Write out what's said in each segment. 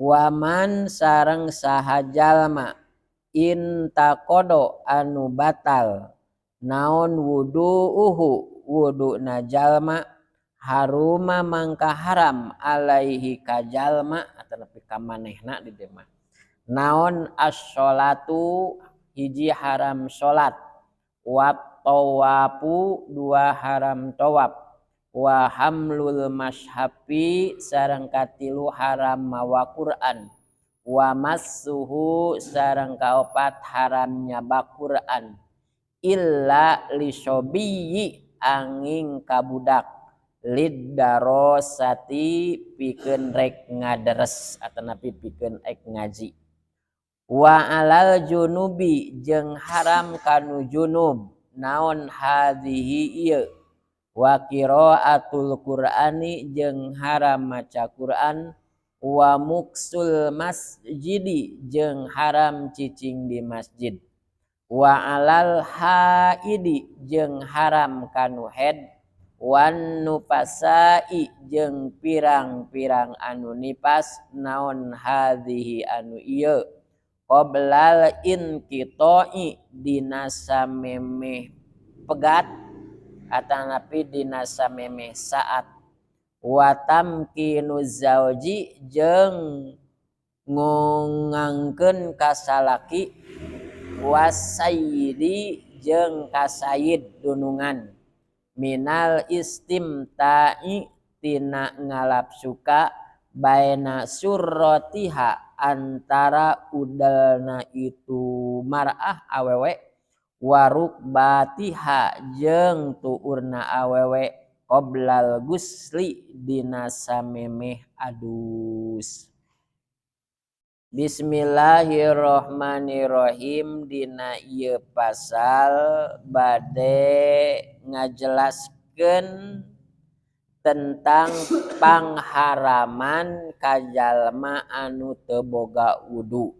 Waman sareng saha jalma intaqada anu batal naon wudu'uhu wuduna jalma haruma mangka haram alaihi ka jalma atanapi ka manehna di dieu mah naon as-sholatu hiji haram salat wa tawafu dua haram tawaf wa hamlul mashafi sareng katilu haram mawa Quran wa massuhu sareng kaopat haram nyabak Quran illa lisobiyyi angin kabudak liddarosati pikeun rek ngaderes atanapi pikeun ek ngaji wa alal junubi jeung haram kanu junub naon hadhihi ieu wa qiraatul qur'ani jeung haram maca Quran wa muksul masjidi jeung haram cicing di masjid wa alal haidi jeung haram kanu haid wan nufasai jeung pirang-pirang anu nipas naon hadhihi anu ieu qoblal inqita'i dina samemeh pegat atanapi dina samemeh saat wa tamkinu zauji jeung ngongangkeun ka salaki wasayyidi jeung ka sayyid dunungan minal istimta'i tina ngalap suka baina surratiha antara udelna itu mar'ah awewe warukbatiha jeung tuurna awewe qoblal gusli dina samemeh adus. Bismillahirrahmanirrahim. Dina ieu pasal bade ngajelaskeun tentang pangharaman ka jalma anu teu boga wudu.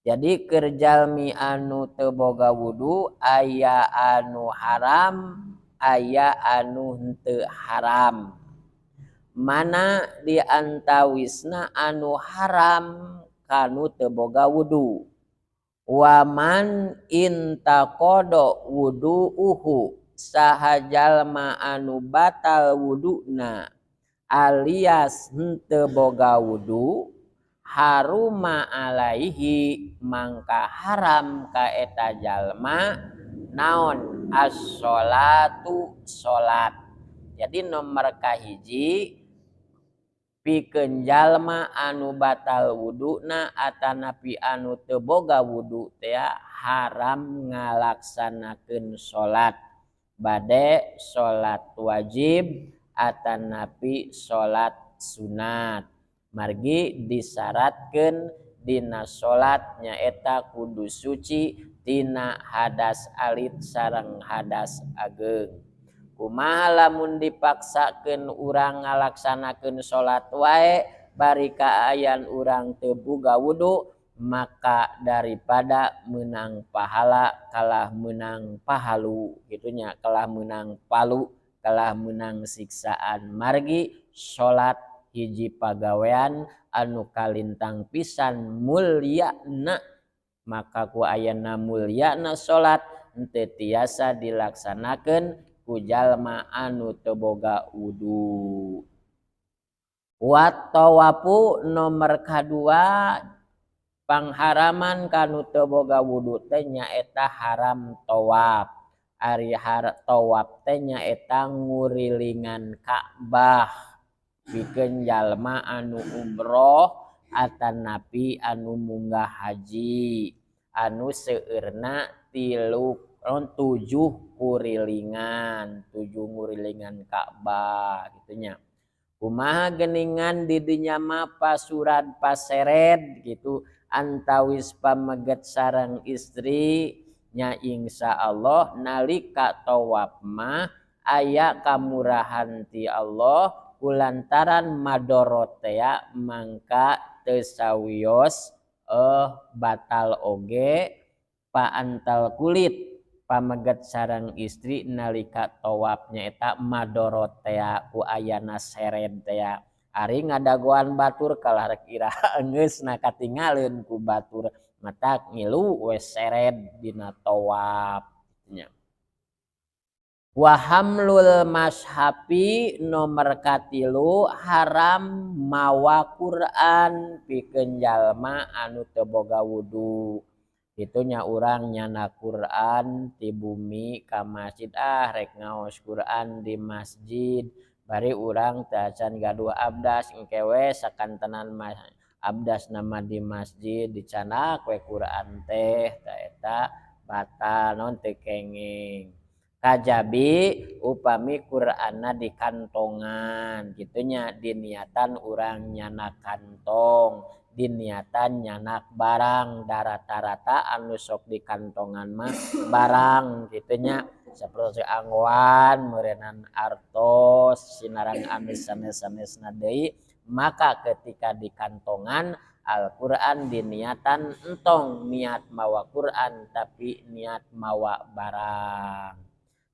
Jadi keur jalmi anu teu boga wudu aya anu haram, aya anu henteu haram. Mana diantawisna anu haram kanu teu boga wudu. Waman intaqada wudu'uhu saha jalma anu batal wuduna alias henteu boga wudu haruma alaihi mangka haram ka eta jalma naon as-sholatu salat. Jadi nomor kahiji pikeun jalma anu batal wuduna atanapi anu teu boga wudu teh haram ngalaksanakeun salat, bade salat wajib atanapi salat sunat. Margi disyaratkeun dina salat nyaeta kudu suci tina hadas alit sareng hadas ageng. Kumaha lamun dipaksakeun urang ngalaksanakeun salat wae bari kaayaan urang teu boga wudu, maka daripada meunang pahala kalah meunang pahalu kitu nya, kalah meunang palu, kalah meunang siksaan. Margi salat hiji pagawean anu kalintang pisan mulyana, maka ku ayana mulyana salat henteu tiasa dilaksanakeun ku jalma anu teu boga wudu. Wa tawafu nomor kadua pangharaman kanu teu boga wudu teh nyaeta haram tawaf. Ari tawaf teh nyaeta ngurilingan Ka'bah pikeun jalma anu umroh atanapi anu munggah haji anu seueurna 7 kurilingan, 7 ngurilingan Ka'bah kitu nya. Kumaha geuningan di dinya mah pasurat paseret gitu antawis pameget sareng istri nya, insyaallah nalika tawaf mah aya kamurahan ti Allah kulantaran madorot tea mangka teu sawios batal oge paantal kulit pameget sareng istri nalika tawaf nyaeta madorot tea ku ayana seret tea. Ari ngadagoan batur kalah rek iraha enggeusna katingaleun ku batur matak ngilu we sered dina tawaf nya. Wa hamlul mashafi nomor katilu haram mawa Quran pikeun jalma anu teu boga wudu. Kitu nya urang nyana Quran ti bumi ka masjid, ah rek ngaos Quran di masjid bari urang teu acan gaduh abdas, engke we sakantenan abdas nama di masjid dicandak we Quran teh, tah eta batal naon teu kenging. Kajabi upami Qur'anna di kantongan kitu nya, diniatan urang nyana kantong, diniatan nyanak barang, da rata-rata anu sok di kantongan mah barang kitu nya, sapertos anggoan meureunnan artos sinaran anu sanes-sanesna deui. Maka ketika di kantongan Al-Qur'an diniatan entong niat mawa Qur'an tapi niat mawa barang.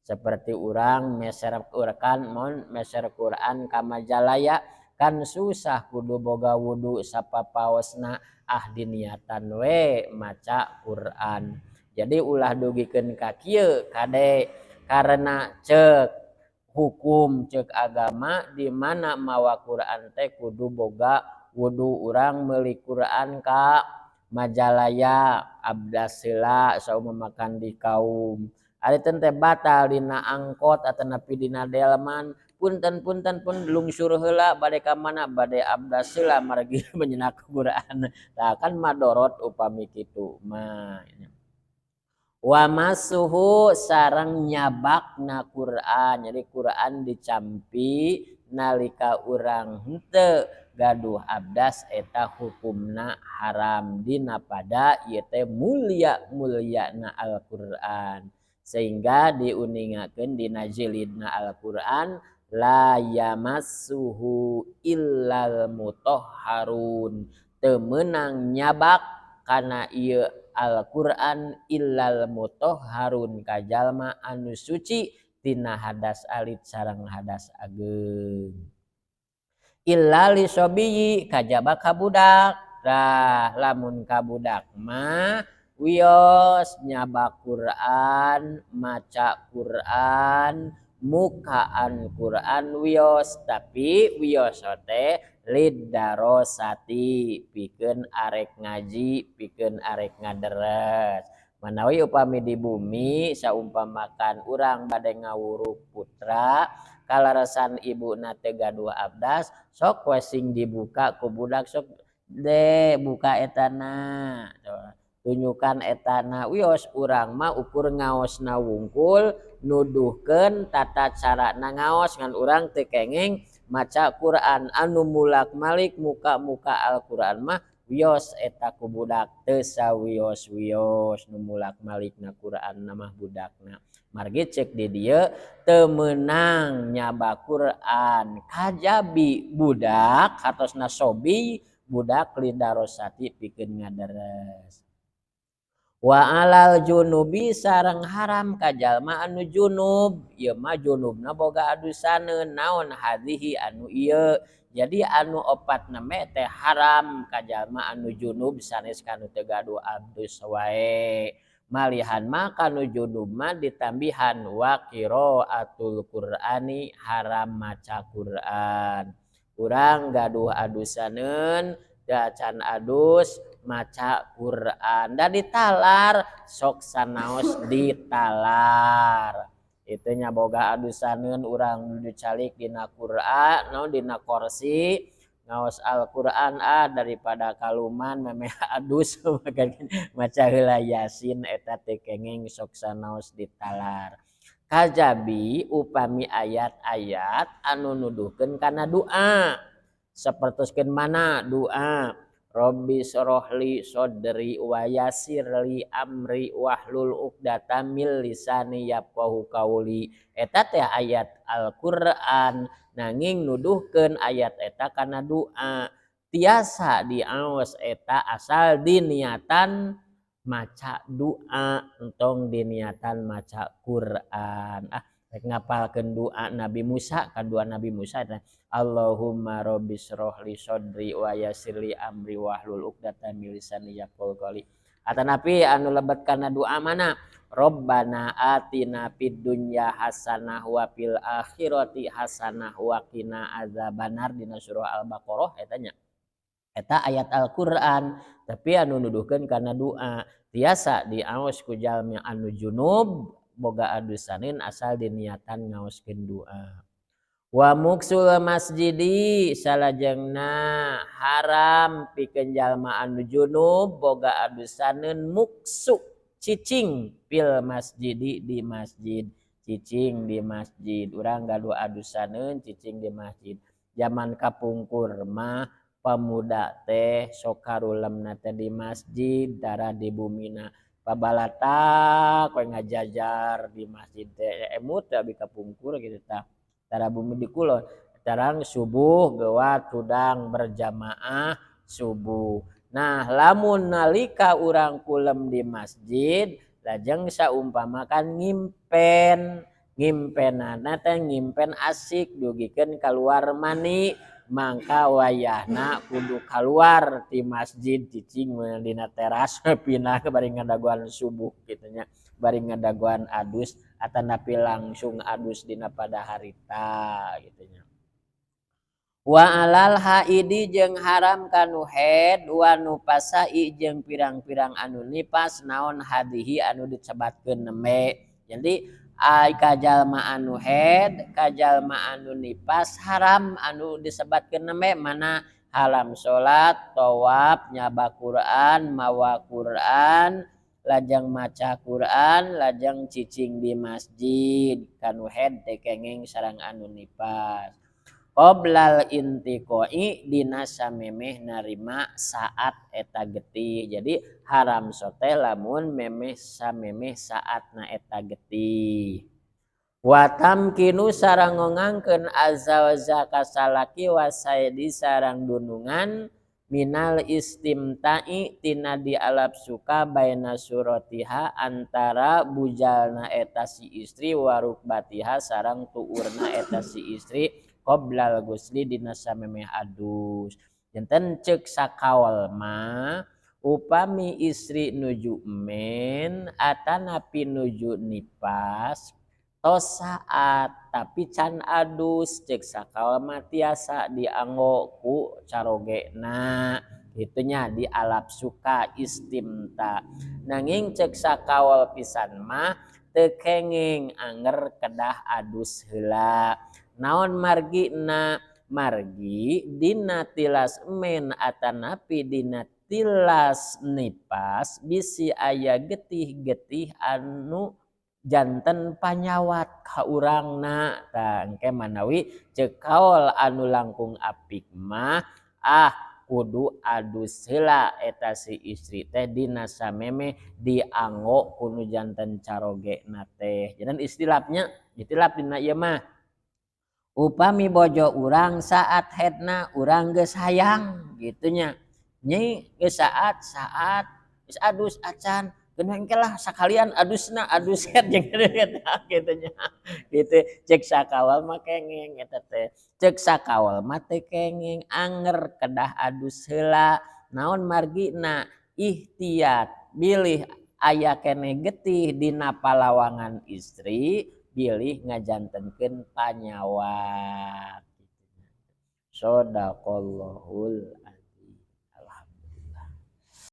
Seperti urang meser Qur'an, mun meser Qur'an ka Majalaya kan susah kudu boga wudu sapapaosna, ah diniatan we maca Qur'an. Jadi ulah dugikeun ka kieu kade, karena cek hukum cek agama di mana mawa Qur'an teh kudu boga wudu. Urang meuli Qur'an ka Majalaya abdas heula saumamakan di kaum. Ari teh batal dina angkot atanapi dina delman, punten-punten pun lungsur heula bade ka mana, bade abdas heula margi menyenak Quran. Tah kan madorot upami kitu mah. Wa masuhu sareng nyabakna Quran. Jadi Quran dicampi nalika urang henteu gaduh abdas eta hukumna haram dina pada ieu teh mulia-muliana Al-Qur'an. Sehingga diuningakeun dina jilidna Al-Qur'an la yamassuhu illal mutahharun, teu meunang nyabak kana ieu Al-Qur'an illal mutahharun ka jalma anu suci tina hadas alit sareng hadas ageung. Illa li sobiyi kajaba ka budak. Tah lamun ka budak mah wios nyabak Quran, maca Quran, mukaan Quran wios, tapi wios teh lidarosati pikeun arek ngaji, pikeun arek ngaderes. Manawi upami di bumi saumpamakan urang bade ngawuruk putra kalaresan ibuna teu gaduh abdas, sok we sing dibuka ku budak, sok de buka etana, tunjukkan etana, wios urang mah ukur ngaosna wungkul nuduhkeun tata carana ngaos, ngan urang teu kenging maca Quran anu mulak-malik muka-muka Al-Qur'an mah wios eta ku budak teu sawios-wios nu mulak-malikna Quran mah budakna. Margi cek di dieu teu meunang nyaba Quran kajabi budak katosna sobi budak lidarosati pikeun ngaderes. Wa alal junubi sareng haram ka jalma anu junub, ieu mah junubna boga adusaneun naon hadhihi anu ieu. Jadi anu opat neme teh haram ka jalma anu junub sanes kanu teu gaduh abdus wae. Malihan mah kanu junub mah ditambihan wa qiraatul Qur'ani haram maca Qur'an. Urang gaduh adusaneun dacan adus maca Quran da ditalar sok sanaos ditalar. Itu nya boga adusaneun urang dicalik dina Quran naon dina kursi ngaos Al-Qur'an, ah daripada kaluman memeh adus maca heula Yasin eta teh kenging sok sanaos ditalar. Kajabi upami ayat-ayat anu nuduhkeun kana doa, sapertoskeun mana doa Rabbi srohli sodri wa yassirli amri wahlul uqdatam min lisani yafqahu qauli. Eta teh ayat Al-Qur'an nanging nuduhkeun ayat eta kana doa. Tiasa diaos eta asal diniatan maca doa entong diniatan maca Quran. Ah Rek ngapalkeun doa Nabi Musa kan doa Nabi Musa eta Allahumma rabbishrah li sadri wa yassir li amri wahlul 'uqdatam min lisani yafqahu qouli. Atanapi anu lebet kana doa mana? Rabbana atina fid dunya hasanah wa fil akhirati hasanah wa qina azabannar dina surah Al-Baqarah eta nya. Eta ayat Al-Qur'an tapi anu nuduhkeun kana doa tiasa diaos ku jalmi anu junub boga adusanin asal diniatan ngaoskeun doa. Wa muksul masjidi salajengna haram pikeun jalma anu junub boga adusaneun muksu cicing fil masjidi di masjid, cicing di masjid. Urang gaduh adusaneun cicing di masjid. Zaman kapungkur mah pemuda teh sok karulemna teh di masjid tara di bumina. Pabalatak we ngajajar di masjid teh emut teh abi kapungkur kitu tah. Tara bumi di kulon tarang subuh gewat tudang berjamaah subuh. Nah lamun nalika urang kulem di masjid lajeng saumpamakan ngimpen, ngimpenana teh ngimpen asik dugikeun kaluar mani mangka wayahna kudu kaluar ti masjid cicing dina teras pindah ke bari ngadagoan subuh kitu nya, bari ngadagoan adus atanapi langsung adus dina pada harita kitu nya. Wa alal haidi jeung haram kanu haid wa nufasai jeung pirang-pirang anu nipas naon hadihi anu disebatkeun nembe. Jadi ai kajalma anu haid kajalma anu nipas haram anu disebatkeun nembe mana haram salat, tawaf, nyaba Quran, mawa Quran, lajang maca Quran, lajang cicing di masjid kanu haid teh kenging sareng anu nipas. Qoblal intiqai dina samemeh narima saat eta getih. Jadi haram sote lamun memeh samemeh saatna eta getih. Wa tamkinu sareng ngongangkeun azza kasalaki wasaidi sareng dunungan minal istimta'i tina dialap suka baina suratiha antara bujalna eta si istri warukbatiha sareng tuurna eta si istri qoblal gusli dina samemeh adus. Janten ceuk sakaol mah upami istri nuju men atanapi nuju nipas tos saat tapi can adus ceuk sakaol mah tiasa dianggo ku carogena itunya dialap suka istimta. Nanging ceuk sakaol pisan mah teu kenging anger kedah adus heula. Naon margina? Margi dina tilas men atanapi dina tilas nipas bisi aya getih-getih anu janten panyawat ka urangna. Tah engke manawi ceuk kaol anu langkung apik mah ah kudu adus heula eta si istri teh dina samemeh dianggo kudu janten carogena teh. Janten istilahnya istilah dina ieu mah upami bojo urang saat haidna urang geus hayang gitunya. Nyi geus saat saat geus adus acan geun engke lah sakalian adusna adus head jeung eta kitu nya. Gitu cek sakawal mah kenging eta teh. Cek sakawal mah teu kenging anger kedah adus heula. Naon margina? Ihtiyat bilih aya keneh getih dina palawangan istri bilih ngajantenkeun panyawat. Shadaqallahul